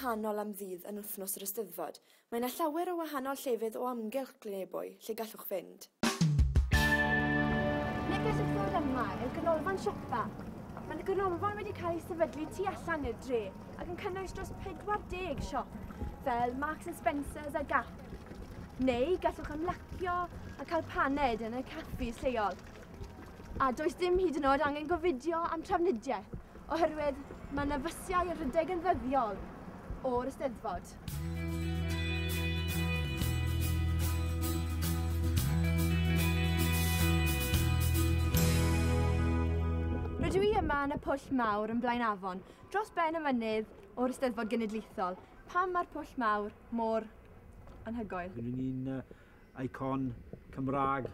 wahanol am ddydd yn wythnos yr Eisteddfod, mae yna llawer o wahanol llefydd o amgylch Glynebwy lle gallwch fynd. Neu gallwch ddod yma i'r ganolfan siopa. Mae'r ganolfan wedi cael ei sefydlu tu allan i'r dre ac yn cynnwys dros 40 siop, fel Marks and Spencer's a Gap. Neu gallwch ymlacio a cael paned yn y caffis lleol. A does dim hyd yn oed angen gofidio am trafnidiaeth, oherwydd mae yna fysiau yn rhedeg yn ddyddiol o'r Eisteddfod. Rydw i yma yn y Pwll Mawr yn Blaenafon, dros ben y mynydd o'r Eisteddfod Genedlaethol. Pam mae'r Pwll Mawr mor anhygoel? Rydyn ni'n icon Cymraeg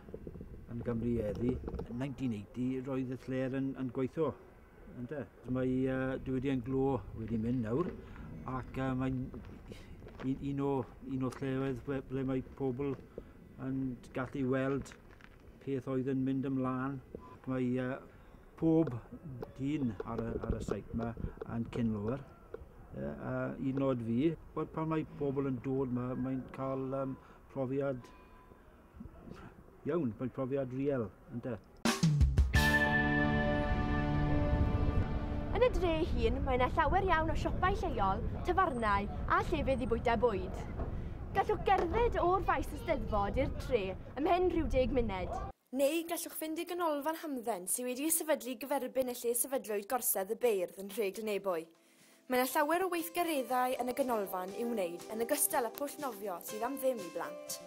yn Gymru heddi. Yn 1980 roedd y lle yn gweithio. Ynde? Mae diwydiant glo wedi mynd nawr ac mae'n un o lleoedd ble mae pobl yn gallu weld peth oedd yn mynd ymlaen. Mae pob dyn ar y site yma yn cyn-loer. Un nod fi, pan mae pobl yn dod yma, mae'n cael profiad iawn, mae'n profiad real, ynde? Yn y dre hun, mae yna llawer iawn o siopau lleol, tafarnau a llefydd i bwyta bwyd. Gallwch gerdded o'r faes Eisteddfod i'r tre ymhen rhyw 10 munud. Neu gallwch fynd i ganolfan hamdden sydd wedi'i sefydlu gyferbyn y lle sefydlwyd Gorsedd y Beirdd yn nhre Glynebwy. Mae yna llawer o weithgareddau yn y ganolfan i'w wneud yn ogystal â pwll nofio sydd am ddim i blant.